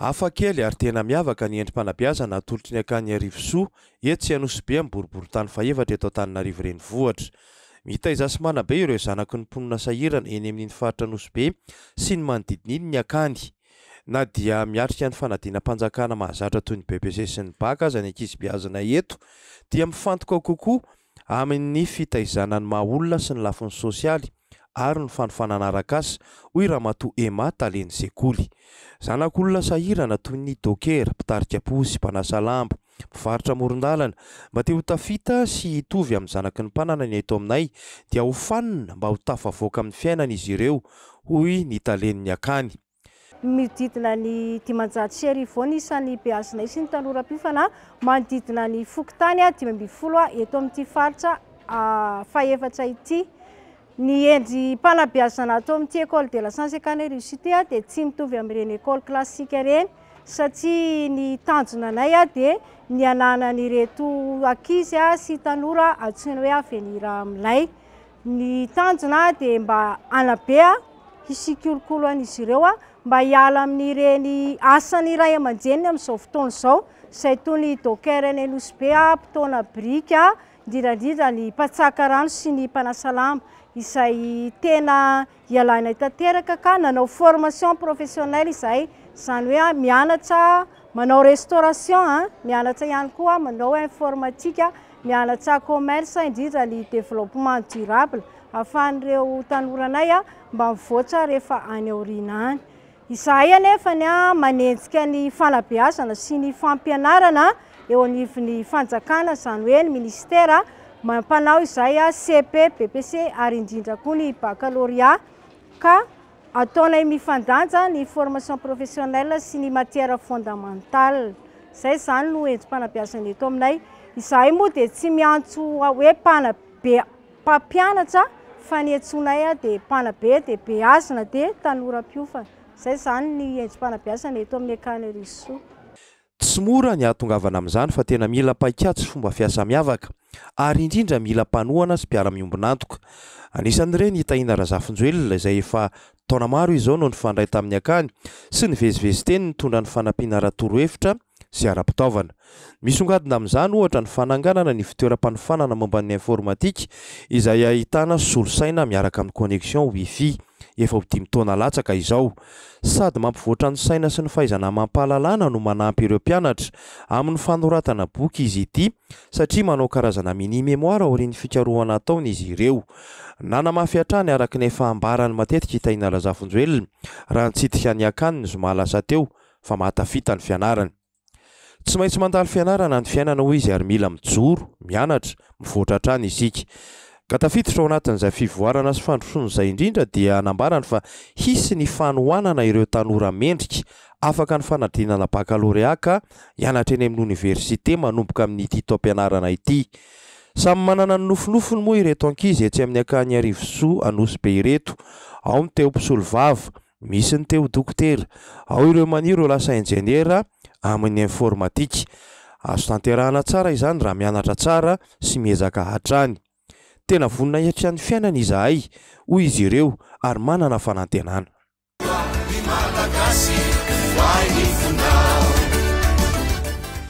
Hafa kely ary tena miavaka ny endri-panabeazana atolotry ny Akany Iarivosoa etsy Anosibe amin'ny boriborintany fahefatra eto Antananarivo Renivohitra. Mitaiza sy manabe ireo zanaky ny mponina sahirana eny amin'iny faritra Anosibe sy ny manodidina iny ny Akany. Na dia miatrika ny fanadinam-panjakana mahazatra toy ny BEPC sy ny Bac aza ny ankizy beazina eto dia mifantoka kokoa amin'ny fitaizana ny maha olona sy ny lafiny sosialy ary ny fanofanana arak'asa, hoy Ramatoa Emma, talen'ny sekoly. Zanak'olona sahirana toy ny dokera, mpitarika posy, mpanasa lamba, mpivarotra amoron-dalana, mba te ho tafita sy hitovy amin'ny zanaky ny mpanana ny eto aminay dia hofanina mba ho tafavoaka amin'ny fiainana izy ireo, hoy ny talen'ny akany. Mihodidina ny 1500 eo ny isan'ny beazinay sy ny tanora mpiofana manodidina ny fokontany 15 eto amin'ity faritra fahefatra ity. Ny endri-panabeazana ato amin'ity Ecole de la Science Akany Russie ity dia tsy mitovy amin'ireny école classique ireny satria ny tanjona anay dia ny hananan'ireto ankizy sy tanora antsoina hoe avenir milay. Ny tanjona dia mba hanabe hisikolokolo an'izy ireo mba hiala amin'ireny asan'ny ray aman-dreniny amin'izao fotoana izao, izay toy ny docker eny Anosibe, mpitaona biriky, indrindra indrindra ny mpatsaka rano sy ny mpanasa lamba, izay tena hialanay tanteraka ka nanao formation professionnelle izahay, izany hoe mianatra manao restauration, mianatra ihany koa manao informatique. Mianatra commerce indrindra ny développement durable ahafahan'ireo tanoranay mba mivoatra rehefa any aoriana any. Izahay anefa manenjika ny fanabeazana sy ny fampianarana eo anivon'ny fanjakana, izany hoe ny ministera mampanao izay CP, BPC ary indrindra koa ny baccalauréat ka Ataonay mifandanja ny formation professionnelle sy ny matière fondamentale. Izay izany no endri-panabeazana eto aminay. Izahay moa dia tsy miantso hoe mpanabe mpampianatra fa ny antsoinay dia mpanabe dia beazina dia tanora mpiofana. Izay izany ny endri-panabeazana eto amin'ny Akany Arisoa. Tsy mora ny hahatongavana amin'izany fa tena mila paikady sy fomba fiasa miavaka ary indrindra mila mpanohana sy mpiara-miombon'antoka. Anisan'ireny i Tahina Razafinjoelina izay efa taona maro izao no nifandray tamin'ny akany sy nivezivezy teny nitondra ny fanampiana ara-torohevitra sy ara-pitaovana. Misongadina amin'izany ohatra ny fananganana ny fitoeram-panofanana momba ny informatika izay ahitana solosaina miaraka amin'ny connexion wifi. efa ho dimy taona latsaka izao. Sady mampivoatra ny saina sy ny fahaizana amam-pahalalana no manampy ireo mpianatra amin'ny fanoratana boky izy ity satria manao karazana mini mémoire aorian'ny fikarohana ataony izy ireo. Nanamafy hatrany araka ny efa ambarany matetika i Tahina Razafinjoelina raha nitsidika ny akany ny zoma lasa teo fa mahatafita ny fianarany. Tsy maintsy mandalo fianarana ny fiainana hoy izy ary mila mijoro, mianatra, mivoatra hatrany isika. Ka tafiditra ao anatin'izay fivoarana sy fandrosoana izay indrindra dia nambarany fa hisy ny fanohanana ireo tanora mendrika afaka ny fanadinana bakalorea ka hianatra eny amin'ny oniversite manomboka amin'ity taom-pianarana ity. Samy manana ny nofinofiny moa ireto ankizy etsy amin'ny Akany Iarivosoa Anosibe ireto. Ao ny te ho mpisolovava, Misy ny te ho dokotera, ao ireo maniry ho lasa injeniera amin'ny informatika. Azo tanterahana tsara izany raha mianatra tsara sy miezaka hatrany. Tena vonona hiatrika ny fiainana izahay, hoy izy ireo, ary manana fanantenana. Ny Malagasy.